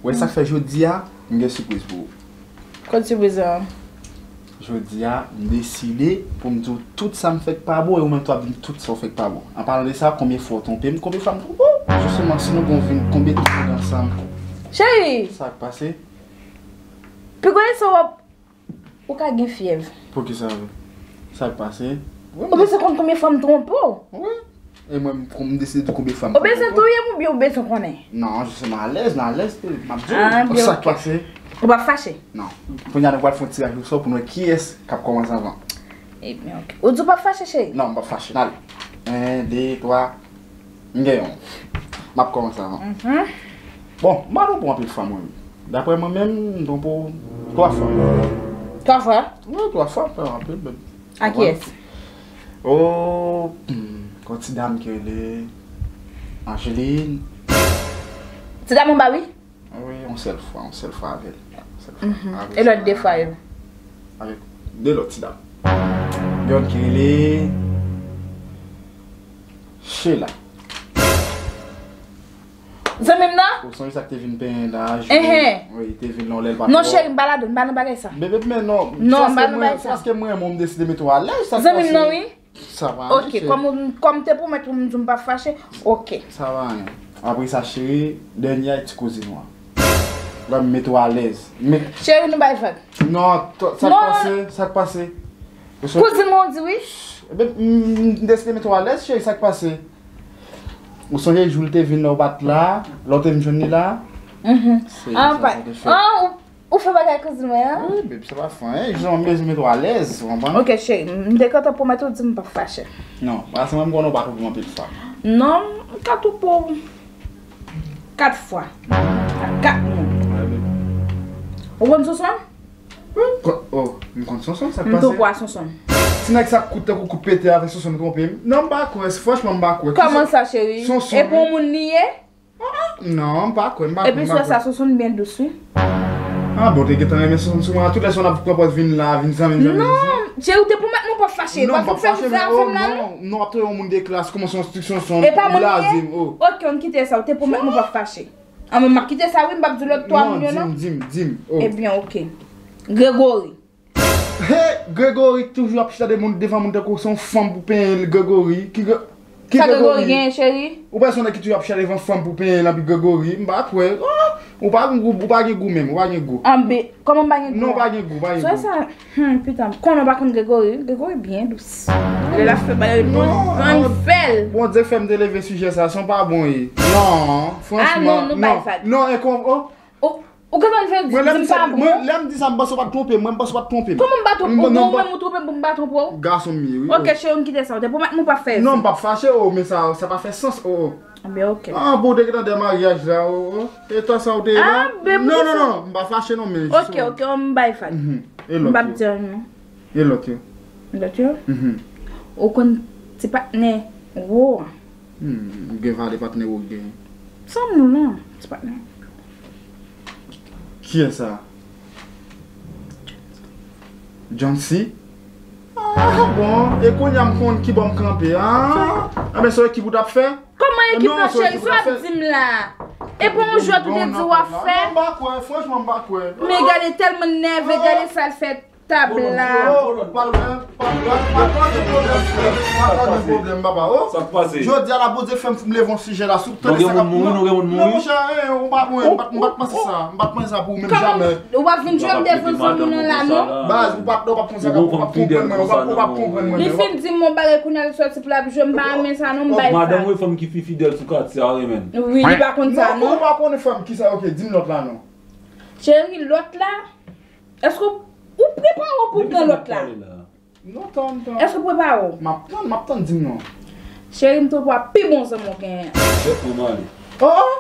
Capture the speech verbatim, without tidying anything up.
Wè sa k fè jodi a, m gen sipriz pou ou. Kot sipriz la? Jodi a, m deside pou m di w tout sa m fè k pa bon e ou menm tou w ap di m tout sa w fè k pa bon. An palan de sa, konbyen fwa w twonpe m, konbyen fwa m twonpe w? Jisteman, si nou gon vin tonbe tout moun ansanm. Cheri! Sa k pase? Pi gwo leson w ap Ou ka gen fyèv. Poukisa vre? Sa k pase? Ou bezwen konn konbyen fwa m twonpe w? Wi. E mwen, m, m deside di konbyen fwa m twonpe w. Ou bezwen touye m oubyen ou bezwen konnen? Non, jisteman, alèz, nan alèz, m ap di w. Ah, byen, sa k pase? Ou p ap fache? Non. Kounye a, nou pral fè yon tiraj osò pou nou wè kiyès k ap kòmanse anvan. Ebyen, oke. Ou di w p ap fache, cheri? Non, m p ap fache. N ale. En, de, twa. M gen yon. M ap kòmanse avan. Mhm. Bon, m pa twonpe w anpil fwa, mwen. Daprè mwen menm, m twonpe w twa fwa. Twa fwa? Wi, twa fwa, pa anpil, men. A kiyès? O, hmm, yon ti dam ki rele Angeline. Ti dam anba, wi? Wi, yon sèl fwa, yon sèl fwa avè l. Yon sèl fwa. Mhm. Apre sa, e lòt de fwa yo? Avèk de lòt ti dam. Yonn ki rele Sheila. Zanmi m nan? Ou sonje sa k te vin penyen la, jou, wi, te vin lè w lè l pa twò. Non, cheri, m pa ladan, m pa nan bagay sa. Bebe, men non, non, m pa nan bagay sa. Paske mwen, mwen, m deside mete w alèz, sa k pase? Zanmi m nan, wi. Sa pa anyen, cheri. Ok, kòm ou, kòm te pwomèt ou m di w m p ap fache, ok. Sa pa anyen. Apre sa, cheri, dènye a ti kouzin ou an. Lè m mete w alèz. Cheri, nou bay vag. Non, sa k pase? Sa k pase? Kouzin mwen ou di wi? Ebyen, m, m deside mete w alèz, cheri, sa k pase? Ou sonje jou l te vin lè w pa t la, lè w te vin jwenn li la? Mhm. Se sa sa te fè. Ah, ou, ou fè bagay kouzin mwen an? Wi, babe, sa pa fè anyen. Jan m bezwen mete w alèz, ou konprann? Ok, cheri, m te kontan pwomèt ou di m p ap fache. Non, paske mwen m konnen w pa twonpe m anpil fwa. Non, m ka twonpe w kat fwa. Ak kat moun. Ou konn Sonson? Wi, m konn, oh, m konn Sonson, sa k pase? M twonpe w a Sonson. Ti nèg sa kout tankou kout pete avèk Sonson twonpe m. Non, m pa kwè, franchman, m pa kwè. Kòman sa, cheri? Sonson, wi. E pou yon moun li ye? Ah, ah, non, m pa kwè, m pa kwè, m pa kwè. Epi sou sa, Sonson byen dous, wi. Ah, bon, te gentan renmen Sonson sou mwen. Tout lè Sonson ap pran pòz vin la, vin zanmi m, zanmi m, zanmi m. Non, cheri, ou te pwomèt mwen w p ap fache. Non, m p ap fache, men, oh, non, non, w ap touye yon moun de klas, kòmanse yon Sonson, blaze m, oh. E pa moun li ye? Ok, ann kite sa, ou te pwomèt mwen w p ap fache. An, men m ap kite sa wi, m p ap di lòt twa moun yo non. Non, di m, di m, di m, oh. Ebyen, ok. Gregory. Hey, Gregory toujou ap chita de moun, devan moun tankou se yon fanm pou penyen l, Gregory. Ki Gre-, ki Gregory? Sa Gregory genyen, cheri? Ou pa se yon nèg ki toujou ap chita devan fanm pou penyen l, anpi Gregory, m pa kwè. Oh, ou pa gen gou, ou pa gen gou menm, ou pa gen gou. Anben, kòman m pa gen gou? Non, ou pa gen gou, ou pa gen gou. Sa, hmm, pita, m konnen w pa konn Gregory. Gregory byen dous. Lè l ap fè bagay, bon, ann fè l. Bondye fè m te leve sijè sa, se yon pa bon ye. Non, franchman, non. Ah non, nou bay vag. Non, e kon, oh. Ou, ou gentan vle di m pa bon? Mwen, lè m di sa, m panse w pa t twonpe m, mwen, m panse w pa t twonpe m. Kòman m pa twonpe w? Ou menm ou twonpe m pou m pa twonpe w? Gason m ye, wi. Ok, cheri, m kite sa. Ou te pwomèt m ou p ap fè sa. Non, m p ap fache, oh, men sa, sa pa fè sans, oh, oh. Anben, ok. Ah, bon, ou te gentan dèyè maryaj la, oh, oh. E tan sa ou te ye la? Ah, ben, non, non, non, m pa fache non, men jis. Ok, ok, m bay vag. Mhm. E lòt yo? M p ap di anyen non. E lòt yo? Lòt yo? Mhm. Ou konn ti patnè wo an? Hmm, ou gen valè patnè wo w genyen. Sanm nou non, ti patnè. Kiyès sa? Johncy? Ah, bon, e kounye a m konn ki bò m kanpe. Ah, ah, men se yon ekip ou t ap fè? Kòman ekip la, cheri? Sa w ap di m la? E pa yon jwèt ou te di w ap fè? Non, m pa kwè, franchman, m pa kwè. Men gade, tèlman nève, gade sa l fè tab la. Oh, oh, pa, pa, pa, pa gen pwoblèm, frè. Pa, pa gen pwoblèm, papa. Oh. Sa k pase? Jodi a la, Bondye fè m, m leve yon sijè la sou tande sa k ap. Non, gen moun mouri, non, gen moun mouri. Non, monchè, eh, ou pa, mwen, m pa, m pa t panse sa. M pa t panse sa pou ou menm jamè. Ou pa vin jwe m devan zanmi nou la, non? Baz, ou pa, ou pa t konn sa, ou pa t konprann mwen, ou pa, ou pa t konprann mwen. Li fin di m yon bagay kounye a, li sòti pou l ap jwe, m pa renmen sa, non, m bay sa. Madanm ou e fanm ki pi fidèl sou katye a, wi, men. Wi, li pa konn sa, non. Ou pa konnen fanm ki sa, ok, di m lòt la, non. Cheri, lòt la, èske w, ou prepare w pou pran lòt la? Non, tann, tann. Èske w prepare w? M ap tann, m ap tann, di m non. Cheri, m twouve w pi bon zanmi w genyen an. Jèt mwen, m ale. Oh, oh!